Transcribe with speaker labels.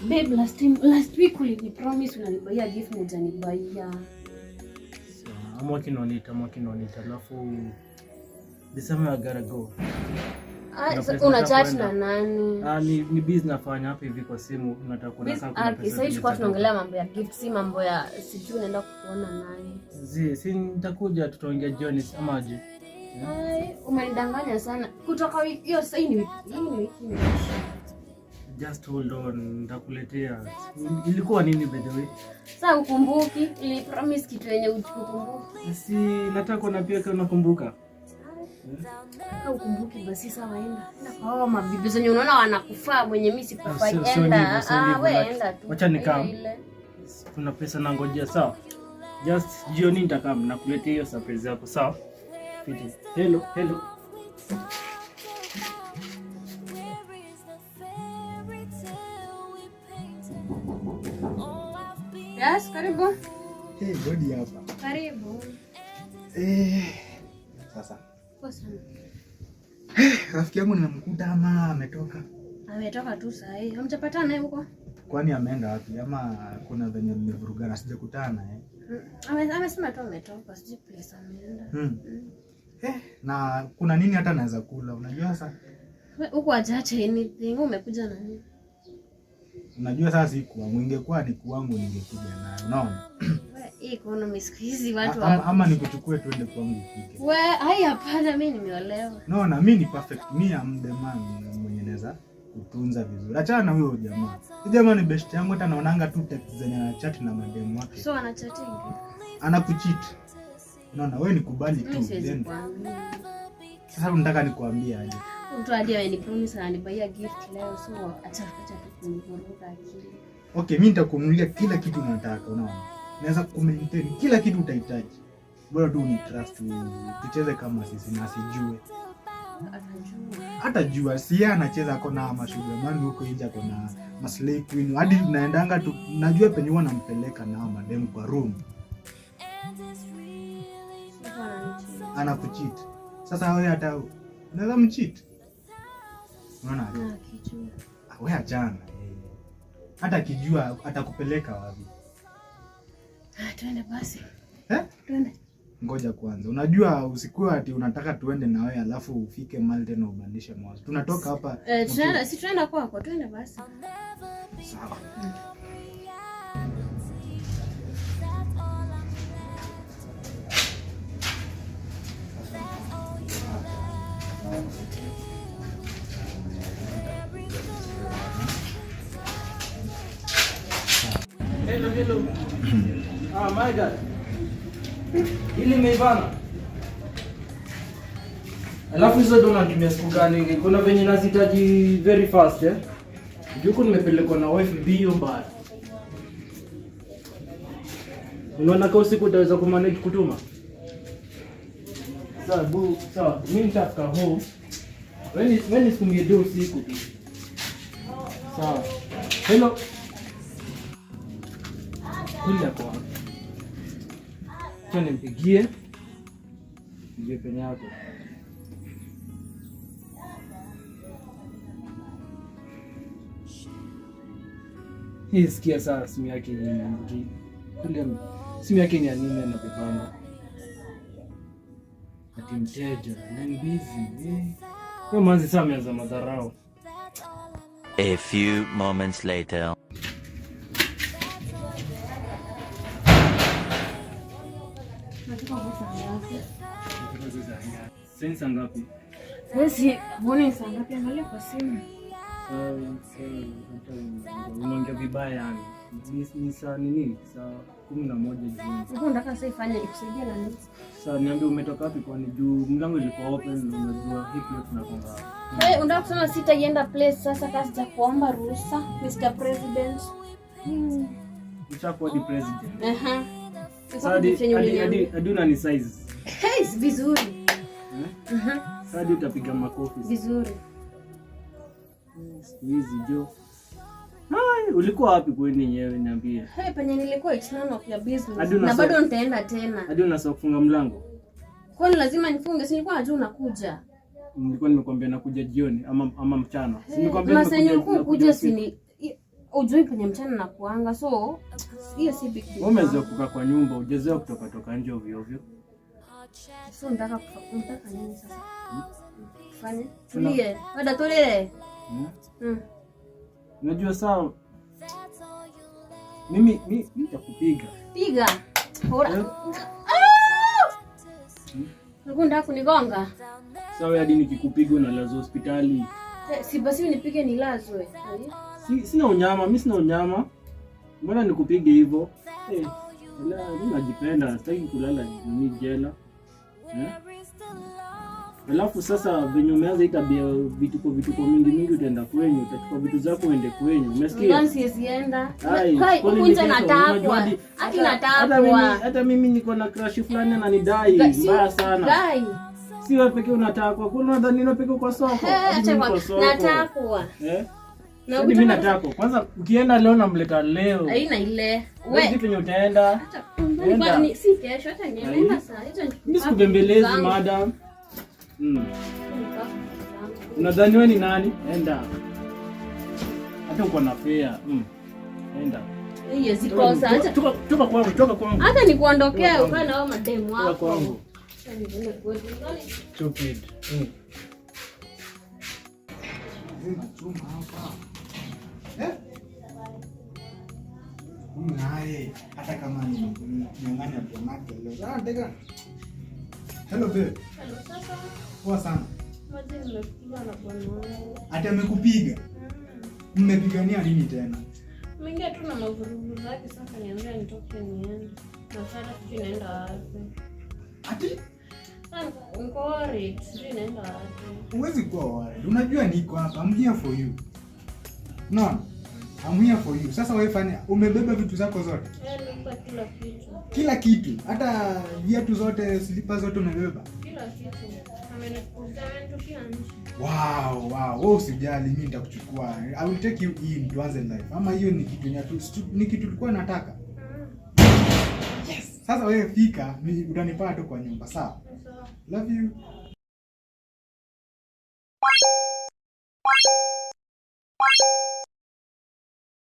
Speaker 1: Babe, last time, last week ulinipromise unanibaia gift na hujanibaia.
Speaker 2: So, I'm working on it, I'm working on it. Alafu this time I gotta go.
Speaker 1: Ah,
Speaker 2: Kuna
Speaker 1: so
Speaker 2: place
Speaker 1: una
Speaker 2: nataka
Speaker 1: chat na
Speaker 2: kwenda.
Speaker 1: nani?
Speaker 2: Ah, ni busy nafanya hapa hivi kwa simu, nataka kuna
Speaker 1: Biz-
Speaker 2: saa kuna
Speaker 1: ah,
Speaker 2: pesa
Speaker 1: sasa hivi tulikuwa
Speaker 2: zitatoka.
Speaker 1: tunaongelea mambo ya gift, si mambo ya sijui unaenda kuona nani.
Speaker 2: Si nitakuja tutaongea jioni ama aje?
Speaker 1: Ai, umenidanganya sana. Kutoka wiki hiyo sasa hii ni wiki, hii ni wiki imeisha.
Speaker 2: Just hold on, nitakuletea. Ilikuwa nini by the way?
Speaker 1: Sasa ukumbuki, ili promise kitu yenye ukumbuki.
Speaker 2: Si nataka kuona pia kama unakumbuka.
Speaker 1: Kama ukumbuki basi sawa, enda. Enda kwa hao mabibi zenye unaona wanakufaa, mwenye mimi sikufai.
Speaker 2: Ah, sio
Speaker 1: Enda.
Speaker 2: hivyo, sio
Speaker 1: Ah,
Speaker 2: hivyo.
Speaker 1: wewe enda tu.
Speaker 2: Wacha nikam.
Speaker 1: Ile, ile.
Speaker 2: Kuna pesa nangojea, sawa? Just jioni nitakam nakuletea hiyo surprise yako, sawa? Fiti. Hello, hello.
Speaker 1: Yes, karibu.
Speaker 3: Hey, Godi hapa.
Speaker 1: Karibu.
Speaker 3: Eh, sasa
Speaker 1: Poa sana.
Speaker 3: rafiki yangu nimemkuta ama ametoka?
Speaker 1: Ametoka tu saa hii. Hamjapatana naye huko?
Speaker 3: Kwani ameenda wapi? Ama kuna venye mmevurugana? Sijakutana naye.
Speaker 1: Amesema tu ametoka, sijui place ameenda.
Speaker 3: Eh, na kuna nini hata naweza kula? Unajua sasa,
Speaker 1: Huko hajaacha anything. Wewe umekuja na nini?
Speaker 3: unajua sasa si kwangu, ingekuwa ni kwangu ningekuja nayo, unaona?
Speaker 1: We, hii economy siku hizi watu
Speaker 3: Ama nikuchukue tuende kwangu upike.
Speaker 1: We, hai hapana, mimi nimeolewa.
Speaker 3: Unaona, mi ni perfect, mi am the man mwenye naweza kutunza vizuri. Achana na huyo jamaa. Huyo jamaa ni best yangu, hata naonanga tu text zenye anachat na mademu wake.
Speaker 1: So ana chatting.
Speaker 3: Anakucheat. Unaona, wewe nikubali tu.
Speaker 1: Mimi siwezi
Speaker 3: Then
Speaker 1: kuambia.
Speaker 3: sasa unataka nikuambie aje?
Speaker 1: Mtu hadi amenipromise ananibaia gift leo, so acha acha tu kunivuruga akili.
Speaker 3: Okay, mi nitakununulia kila kitu unataka, unaona? Naweza kumaintain kila kitu utahitaji. Bora tu ni trust, tucheze kama sisi na asijue.
Speaker 1: Atajua.
Speaker 3: Hata jua si yeye anacheza, ako na mashuga mami huko nje, ako na maslay queen. Hadi tunaendanga tu, najua penye huwa nampeleka nao mademu kwa room,
Speaker 1: Sio ananicheat.
Speaker 3: anakucheat. Sasa wewe hata unaweza mcheat. Unaona?
Speaker 1: Na akijua.
Speaker 3: Ah, wewe achana. Eh. Hata akijua atakupeleka wapi?
Speaker 1: Ah, twende basi.
Speaker 3: Eh?
Speaker 1: Twende.
Speaker 3: Ngoja kwanza, unajua usikuwe ati unataka tuende na wewe alafu ufike mahali tena ubadilishe mawazo. Tunatoka hapa.
Speaker 1: Eh, tunaenda, si tunaenda kwako, twende basi.
Speaker 3: Sawa.
Speaker 2: Hello, hello. Ah, my God. Ili imeivana. Alafu hizo ndo unatumia siku gani? Kuna venye nazihitaji very fast eh? Juku nimepelekwa na wife mbio mbaya. Unaona kama usiku utaweza kumanage kutuma? Sawa, bu, sawa. Mimi nitafika home. Wewe nisikumie do usiku tu. Sawa. Hello. Kulia kwa wapi? Acha nimpigie. Nijue penye yako. Hii sikia saa simu yake ni kulia, simu yake ni ya nini anapepana? Ati mteja, ni busy. Eh. Huyo manzi saa ameanza madharau.
Speaker 4: A few moments later.
Speaker 1: Nataka kusa ngapi?
Speaker 2: Sasa ngapi?
Speaker 1: Sasa mbona saa ngapi? Angalia kwa simu.
Speaker 2: Unaongea vibaya yani. Ni saa nini? Saa 11 jioni.
Speaker 1: Ulikuwa unataka sasa ifanye nikusaidie na nini?
Speaker 2: Sasa niambie umetoka wapi kwani juu mlango ilikuwa open na unajua hii plot tunakonga.
Speaker 1: Wewe unataka kusema sitaienda place sasa kama sijakuomba ruhusa, Mr. President.
Speaker 2: Ushakuwa the president.
Speaker 1: Aha.
Speaker 2: Sasa hadi unani size.
Speaker 1: Hey, vizuri.
Speaker 2: Eh? Sasa hadi utapiga makofi.
Speaker 1: Vizuri.
Speaker 2: Siku hizi jo. Hai, ulikuwa wapi kwani yenyewe niambie?
Speaker 1: Hey, penye nilikuwa it's none of your business.
Speaker 2: Hadi
Speaker 1: Na bado nitaenda tena.
Speaker 2: Hadi unasahau kufunga mlango.
Speaker 1: Kwani lazima nifunge? Si nilikuwa najua unakuja.
Speaker 2: Nilikuwa nimekwambia nakuja jioni ama mchana. Si nilikwambia
Speaker 1: Masaa yenye
Speaker 2: nimekuja
Speaker 1: ulikuwa ukuja
Speaker 2: usiku.
Speaker 1: sini ujui penye mchana na kuanga, so hiyo si big deal.
Speaker 2: Wewe umezoea kukaa kwa nyumba, hujazoea kutoka toka nje ovyo ovyo.
Speaker 1: So unataka nini sasa? Fanye? Tulie. Wada tulie.
Speaker 2: Hmm?
Speaker 1: Mm.
Speaker 2: Unajua sawa. Mimi nitakupiga.
Speaker 1: Piga. Ora.
Speaker 2: Eh?
Speaker 1: Ulikuwa unataka kunigonga?
Speaker 2: Sawa, hadi nikikupiga unalazwa hospitali.
Speaker 1: Eh, si basi unipige nilazwe.
Speaker 2: Sina unyama, mimi sina unyama. Mbona nikupige hivyo? Eh, mimi najipenda, sitaki kulala ni jela. Eh? Alafu sasa venye umeanza hii tabia vituko vituko mingi mingi, utaenda kwenyu, utachukua vitu zako uende kwenyu. Umesikia?
Speaker 1: Ndani siwezi enda.
Speaker 2: Ai,
Speaker 1: Kai,
Speaker 2: kwani
Speaker 1: huku nje
Speaker 2: ni kesho?
Speaker 1: natakwa.
Speaker 2: Unajua
Speaker 1: Haki
Speaker 2: hata mimi
Speaker 1: natakwa.
Speaker 2: hata mimi niko na crush fulani ananidai mbaya sana.
Speaker 1: Dai.
Speaker 2: Si wewe pekee unatakwa. Kuna unadhani wewe pekee uko soko?
Speaker 1: Eh,
Speaker 2: Hadi
Speaker 1: acha
Speaker 2: mimi
Speaker 1: kwa
Speaker 2: niko soko.
Speaker 1: natakwa.
Speaker 2: Eh?
Speaker 1: Na
Speaker 2: Hadi mimi natakwa. Kwanza ukienda leo namleta leo.
Speaker 1: Haina ile.
Speaker 2: Wewe
Speaker 1: We.
Speaker 2: vipi penye utaenda?
Speaker 1: Acha
Speaker 2: Enda.
Speaker 1: si kesho hata nienda saa hizo.
Speaker 2: Mimi sikubembelezi, madam. Unadhani wewe ni nani? Enda. Hata uko na fare. Enda.
Speaker 1: Hiyo zikosa. Acha
Speaker 2: Toka toka kwangu, toka kwangu.
Speaker 1: hata nikuondokea
Speaker 2: Toka
Speaker 1: ukae na hao mademu
Speaker 2: Toka
Speaker 1: wako.
Speaker 2: kwangu.
Speaker 1: Acha niende kwetu.
Speaker 2: Stupid.
Speaker 3: Zima chuma hapa. Eh? Huyu naye hata kama ni nyang'anya bwanake leo. Ah, ndega. Hello babe.
Speaker 1: Hello, sasa
Speaker 3: Poa sana.
Speaker 1: maji nimepigwa na bwana wangu.
Speaker 3: Ati amekupiga? Mmepigania nini tena?
Speaker 1: Mingia tu na mavurugu zake, sasa kaniambia nitoke niende. Na sasa sijui naenda wapi.
Speaker 3: Ati
Speaker 1: Sasa niko worried, sijui naenda wapi.
Speaker 3: Huwezi kuwa worried. Unajua niko hapa. I'm here for you. No. I'm here for you. Sasa wewe fanya, umebeba vitu zako zote.
Speaker 1: Eh, nilikuwa kila kitu.
Speaker 3: Kila kitu. Hata viatu zote, slippers zote umebeba.
Speaker 1: Kila kitu. Amenikuza, amenitupia nje.
Speaker 3: Wow. Wewe usijali, mimi nitakuchukua. I will take you in tuanze life. Ama hiyo ni kitu ni kitu tulikuwa nataka. Yes. Sasa wewe fika, utanipata tu kwa nyumba, sawa?
Speaker 1: Sawa.
Speaker 3: Love you.